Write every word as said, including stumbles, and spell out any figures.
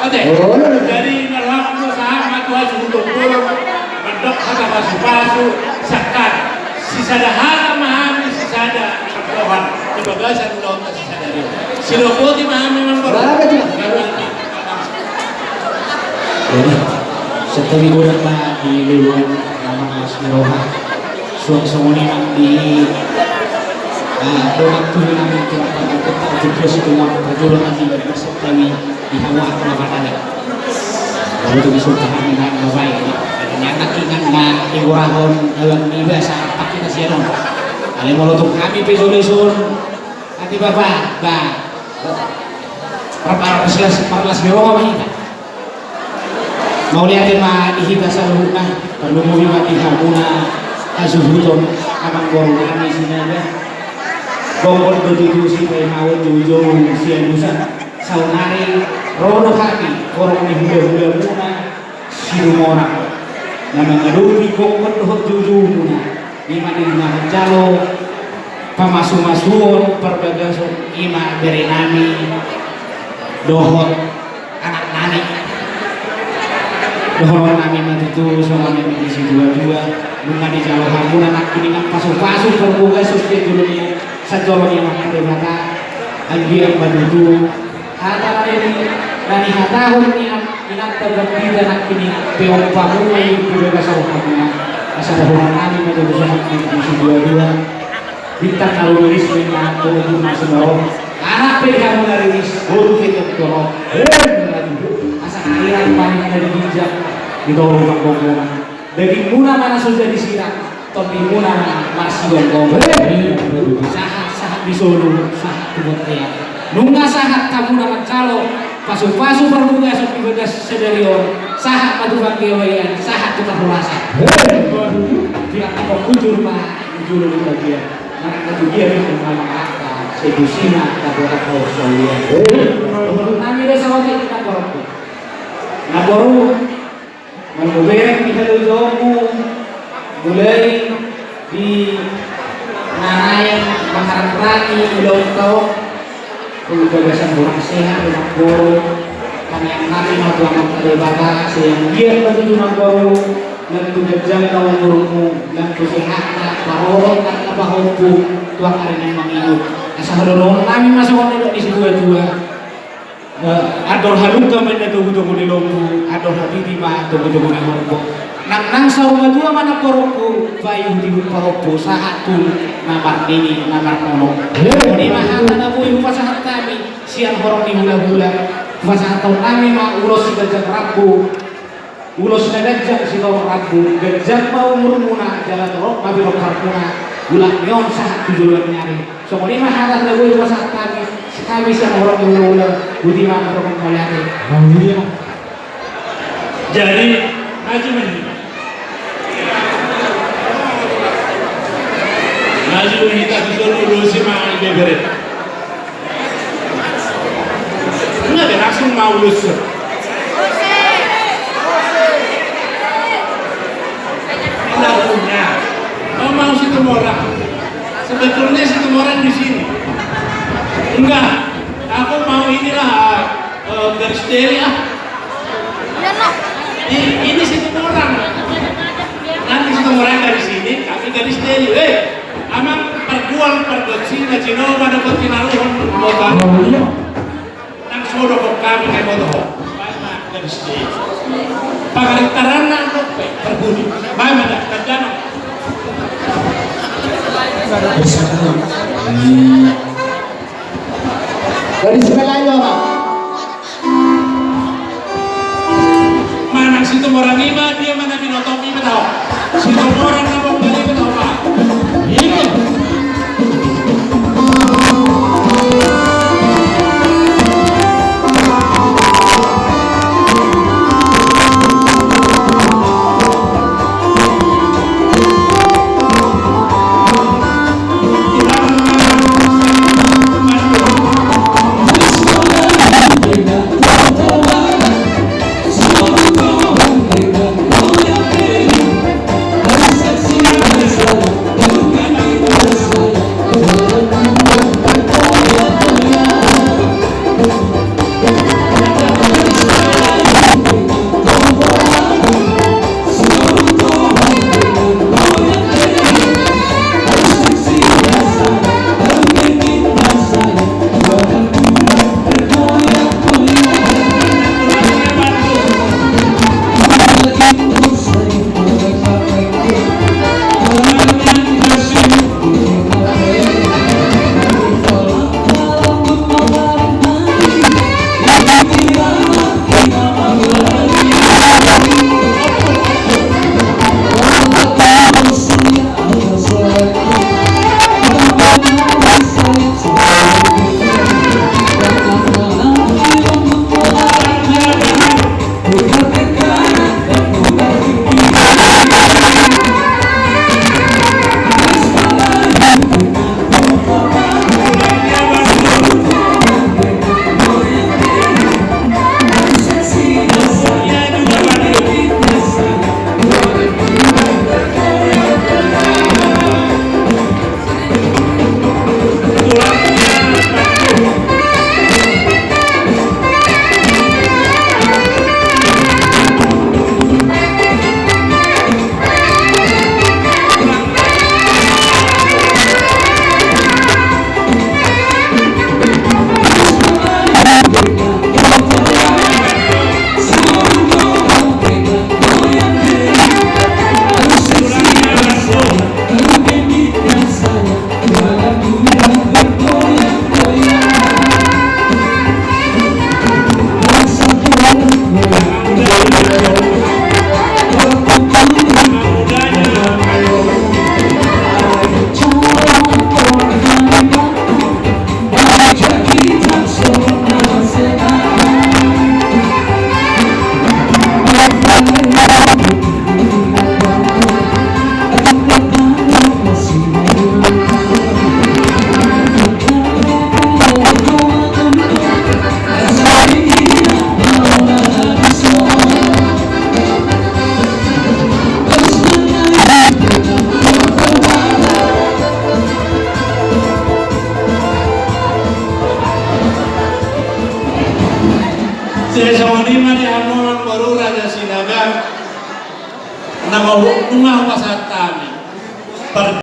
Oke. Jadi na laho do sahat ma tu hasuhuton borok, mandok hata pasupasu, sangkap sisada hata ma hami sisada pandohan di bagasan ulaonta. Sidapoti ma hami, Amang Boru. Jadi, santabi godang ma di luluan na mangalas ni roha. Suang songon i nang di, ah, dongan tubu nang di tempat tempat itu dia situ mau perjuangan di santabi di hawa aku makan ada. Lalu tu bisul tahan nang babai. Nyata ingat na igorahon dalam ni biasa apa kita siaran. Ale molo tu hami pe jolo son. Ate bapa, ba. Parlas, parlas ni roha ma hita. Mauliate ma di hita saluhutna, tarlumobi ma di hamuna hasuhuton, Amang Boru nami Sinaga. Gokhon do tutu sipaimaon joujou sialusan. Saonari ro do hami horong ni hulahulamuna Situmorang na mangadopi gokhon dohot joujoumuna, i ma di na manjalo pamasumasuon parbagason, i ma bere nami dohot anak nami. Dohonon nami ma tutu songon i ma di situatua, nunga dijalo hamuna nangkiningan pasupasu parbagason sian jolo ni, sian jolo ni Amanta Debata. Anggiat ma tutu hata na ni, na nihatahon ni inanta gambita nangkiningan pe on pamuli di bagasan rohamuna. Asa dohonon nami ma tutu songon i ma di situatua. Bintang na rumiris ma boru na sumorop. Anak pe di hamu na riris, boru pe tongtong. Asa hairan paling na di ginjang di toru panggonggongan. Dagingmuna ma na so jadi sirang, tondimuna ma marsigomgoman. Sahat, sahat di solu, sahat tu bontean. Nunga sahat hamuna manjalo pasupasu parbagason di bagas sadari on, sahat ma tu panggabean, sahat tu parhorasan. Biar na bujur ma, bujur di bagian. Mana na tu dia ni nama apa, sedusina, tak boleh kau solia. Nami desa wati kita korok. Na boru, molo bereng di halojaonmu, mulai di na naeng mangarangrangi ulaonta on, tu bagasan borang sehat, Amang Boru, tangiang nami ma tu Amanta Debata, sai anggiat ma tutu, Amang Boru, nang tu ganjangna umurmu, nang tu sehatna, parorot nang na pahompu, tu angka ari na mangihut. Asa hadohonon nami ma songon nidok ni situatua. Eh, andor halumpang ma inna togutogu ni lombu, andor hatiti ma togutogu ni horbo. Nang, nang saur matua ma nang borungku, bayu di pahompu, sahat tu na marnini, na marnono. Songon i ma hata na boi hupasahat hami sian horong ni hulahula. Hupasahat hami ma ulos siganjang rambu. Ulos na ganjang sitorop rambu, ganjang ma umurmuna, jala torop ma pinomparmuna, mulak ni on sahat tu joloan ni ari. Songon i ma hata na boi hupasahat hami, hami sian horong ni hulahula, boti ma, mauliate. Jadi, maju ma hita. Maju ma hita, tu son ulosi ma ibebere. Nggak ada, langsung mau lusur. Lagunya, oh, mau Situmorang. Sebetulnya Situmorang di sini. Enggak, aku mau inilah, eh, garis deli, ah. I-, ini Situmorang. Nanti Situmorang dari sini, kami dari Steli. Eh, amang pargual pargonsi na jinoba dapot tinaruhon motor. Oh, iya. Nang sodo kok kami kayak motor. Baik, Mak, dari Steli. Pagarintaran nang dope, parbudi. Baik, Mak, kerjaan. Dari sebelah aja, Pak. Manang Situmorang i ma dia, manang Binoto i ma tahu. Situmorang na bong bali ma tahu, Pak. Iya. Jadi songon i ma di hamu boru Raja Sinaga. Na mau nunga hupasahat hami. Per-